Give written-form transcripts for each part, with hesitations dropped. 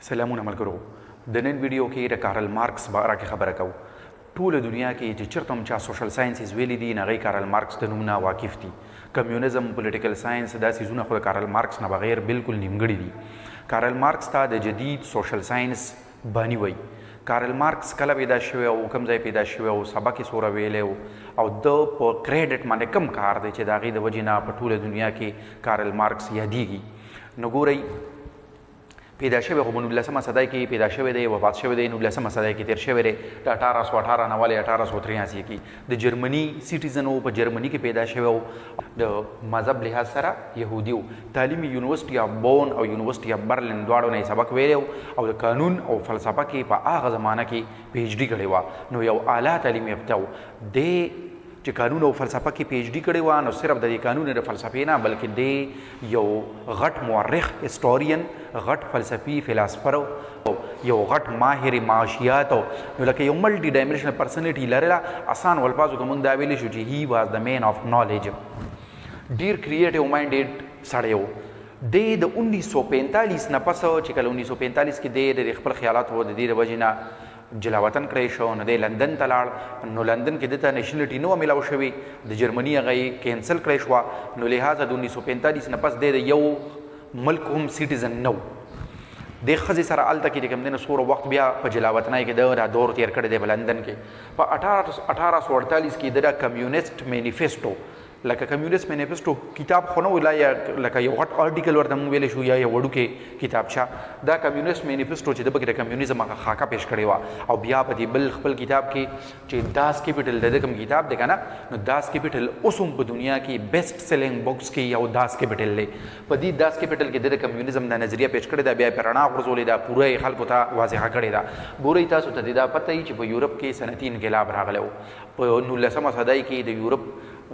سلامونه ملګرو، د نن ویډیو کې د کارل مارکس باره کې خبره کوو. ټوله دنیا کې چې چرته هم چا سوشل ساينسز ویلي دي، هغه کارل مارکس د نوم نه واقف دي. کمیونزم، پولیټیکل ساينس، دا څیزونه خو د کارل مارکس نه بغیر بالکل نیمګړي دي. کارل مارکس ته د جدید سوشل ساينس بانی وایي. کارل مارکس کله پیدا شوی او کوم ځای پیدا شوی او سبق یې څومره ویلی او د په کریډټ باندې کم کار دی چې د هغې د وجې نه په ټوله دنیا کې کارل مارکس یادیږي؟ نو ګورئ، پیدا شوی خو په 19مه صدۍ کې پیدا شوی دی، وفات شوی دی 19مه صدۍ کې تیر شوی دی، د 1818 نه ولې 1883 کې. د جرمني citizen و، په جرمني کې پیدا شوی و. د مذهب لحاظ سره یهودي و. تعلیمي یونیورسټي اف بون او یونیورسټي اف برلین دواړو نه سبق ویلی او د قانون او فلسفه کې په هغه زمانه کې پی ایچ ډي کړې وه. نو یو اعلی تعلیم یافته و دی. چې قانون او فلسفه کې پی ایچ ډي کړې وه، نو صرف د دې قانون د فلسفې نه، بلکې دی یو غټ مورخ، هیستورین، غټ فلسفي، فلاسفر، یو غټ ماهر معاشیات. نو لکه یو ملټي ډایمنشنل پرسنالټي لرله. اسان الفاظو کې موږ دا ویلی شو چې he was the man of knowledge. ډیر کریټیو مایندډ سړی و دی. د 1945 نه پس، چې کله 1945 کې دی د خپل خیالاتو د دې د وجې نه جلاوطن کړی شو، نو دی لندن ته لاړ. نو لندن کې دته nationality نه ملاو شوی، د جرمني هغه یې cancel کړی شو. نو لهذا د 1945 نه پس دی د یو ملک هم citizen نه و. د ښځې سره هلته کې چې کوم دی نو څومره وخت بیا په جلاوطنۍ کې ده دا دور تیر کړی دی. په لندن کې په 1848 کې د کمیونست مانیفیسټو، لکه کمیونست مانیفیسټو کتاب خو نه ولا، یا لکه یو غټ آرټیکل ورته مونږ ویلی شو یا یو وړوکی کتابچه، دا کمیونست مانیفیسټو چې د پکې د کمیونیزم هغه خاکه پیش کړې وه. او بیا په دې بل خپل کتاب کې چې داس کیپټل د کوم کتاب دی که نه، نو داس کیپټل اوس هم په دنیا کې best selling books کې یو داس کیپټل دی. په دې داس کیپټل کې د کمیونیزم د نظریه پیش کړې ده، بیا یې په رڼا غورځولې ده، پوره یې خلکو ته واضحه کړې ده. ګورئ، تاسو ته دې دا پته وي چې په یورپ کې صنعتي انقلاب راغلی و. په 19مه صدۍ کې د یورپ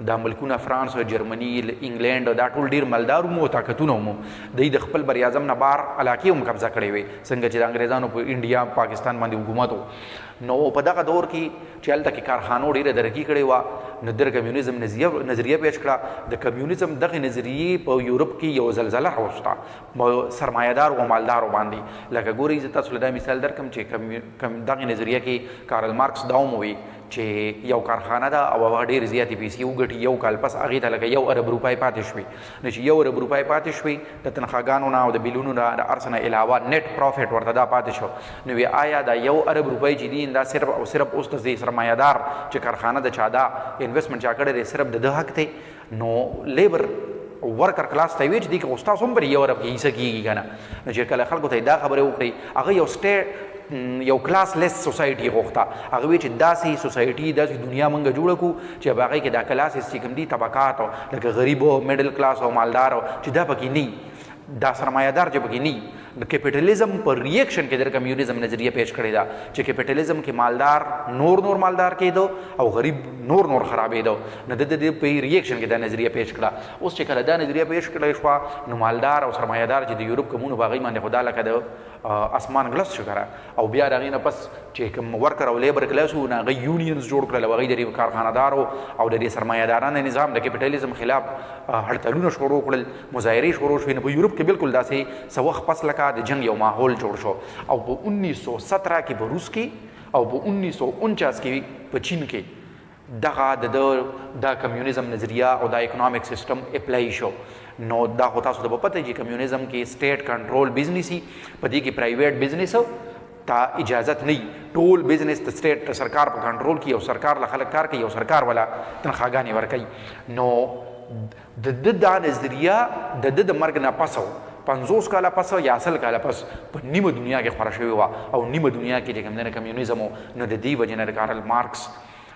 دا ملکونه، فرانس او جرمني، انګلند، دا ټول ډیر مالدار وو، طاقتونه وو. دوی د خپل بر اعظم نه بار علاقې هم قبضه کړې وي، څنګه چې د انګریزانو په انډیا، پاکستان باندې حکومت وو. نو په دغه دور کې چې هلته کې کارخانو ډیره ترقي کړې وه، نو د کمیونیزم نظریه پیش کړه. د کمیونیزم دغه نظریې په یورپ کې یو زلزله راوسته سرمایهدار او مالدارو باندې. لکه ګورئ، زه تاسو له دا مثال درکم چې دغه نظریه کې کارل مارکس دا هم وایي چې یو کارخانه ده او هغه ډېر زیاتې پیسې وګټي. یو کال پس هغې ته لکه 1 ارب روپۍ پاتې شوې. نو چې 1 ارب روپۍ پاتې شوې، د تنخواګانو نه او د بلونو نه، د هر څه نه علاوه net profit ورته دا پاتې شو، نو وی آیا دا 1 ارب روپۍ چې دي، دا صرف او صرف اوس د دې سرمایهدار چې کارخانه د چا دا investment چا کړی دی، صرف د ده حق دی؟ نو labour worker class ته وی چې دې کې خو ستاسو هم پر 1 ارب کې حصه کېږي که نه؟ نو چې کله خلکو ته دا خبره وکړي، هغه یو state، یو classless society غوښته. هغه وی چې داسې سوسایټي، داسې دنیا مونږ جوړه کو چې هغه کې دا classes چې کوم دي، طبقات، لکه غریب او middle class او مالدار، چې دا پکې نه، دا سرمایهدار چې پکې نه. د کیپټالیزم په reaction کې د کمیونیزم نظریه پیش کړې ده چې کیپټالیزم کې مالدار نور نور مالدار کېدو او غریب نور نور خرابېدو. نو د دې په reaction کې دا نظریه پیش کړه. اوس چې کله دا نظریه پیش کړې شو، نو مالدار او سرمایهدار چې د یورپ کومونو باغی باندې خدا لکه د اسمان ګلس شو کرا. او بیا دغه نه پس چې کوم worker او labour class وو، هغه unions جوړ کړل او هغه د کارخانهدارو او د سرمایهدارانو نظام، د کیپټالیزم خلاف هړتالونه شروع کړل، مظاهرې شروع شوې. نو په یورپ کې بالکل داسې څه وخت پس لکه د جنگ یو ماحول جوړ شو. او په 1917 کې په روس کې او په 1949 کې په چین کې دغه د د کمیونیزم نظریه او دا economic system apply شو. نو دا خو تاسو ته په پته چې کمیونیزم کې state control business، په دې کې private business ته اجازت نه، ټول business د state، سرکار په کنټرول کې او سرکار له خلک کار کوي او سرکار ولا تنخواګانې ورکوي. نو د د دا نظریه د د مرګ نه پسو 50 کاله پس یا 100 کاله پس په نیمه دنیا کې خوره شوې وه او نیمه دنیا کې چې کوم دی کمیونیزم. نو د دې وجې نه کارل مارکس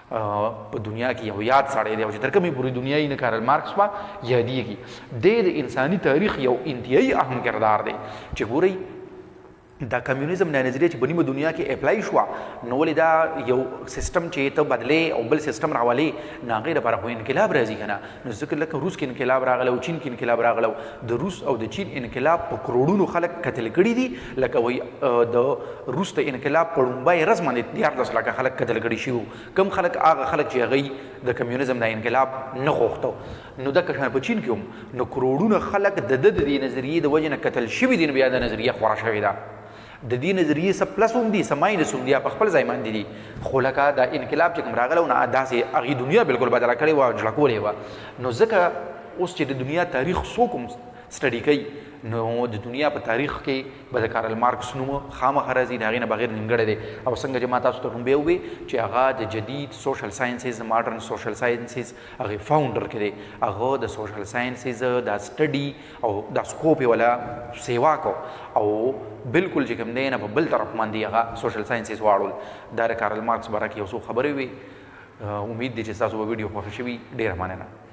په دنیا کې یو یاد سړی دی او چې تر کومې پورې دنیا یې نه، کارل مارکس به یادېږي. دی د انساني تاریخ یو انتهایی اهم کردار دی. چې ګورئ، دا کمیونیزم نه نظریه چې په نیمه دنیا کې apply شو، نو ولې دا یو سیستم چې ته بدلې او بل سیستم راولې، نو هغې لپاره خو انقلاب راځي که نه؟ نو ځکه لکه روس کې انقلاب راغلی او چین کې انقلاب راغلی. د روس او د چین انقلاب په کروړونو خلک قتل کړي دي. لکه وایي د روس د انقلاب په ړومبۍ ورځ باندې 13 لکه خلک قتل کړي شوي. کم خلک؟ هغه خلک چې هغوی د کمیونیزم د انقلاب نه غوښتو. نو دغه شان په چین کې هم نو کروړونه خلک د د دې نظریې د وجې نه قتل شوي دي. نو بیا د نظریه خوره شوې ده. د دې نظریې څه پلس هم دي، څه ماینس هم دي، په خپل ځای باندې دي، خو لکه دا انقلاب چې کوم راغلی نه، داسې هغې دنیا بالکل بدله کړې وه، جړکولې وه. نو ځکه اوس چې د دنیا تاریخ څوک هم سټډي کوي، نو د دنیا په تاریخ کې به د کارل مارکس نوم خامخا راځي، د هغې نه بغیر نیمګړی دی. او څنګه چې ما تاسو ته ړومبی ووی چې هغه د جدید سوشل ساینسز، ماډرن سوشل ساینسز هغې فاونډر کې دی. هغه د سوشل ساینسز دا سټډي او دا سکوپ یې ولا سیوا کو او بالکل چې کوم دی نه په بل طرف باندې هغه سوشل ساینسز واړول. دا د کارل مارکس باره کې یو څو خبرې وې. امید دی چې تاسو به ویډیو خوښه شوي. ډېره مننه.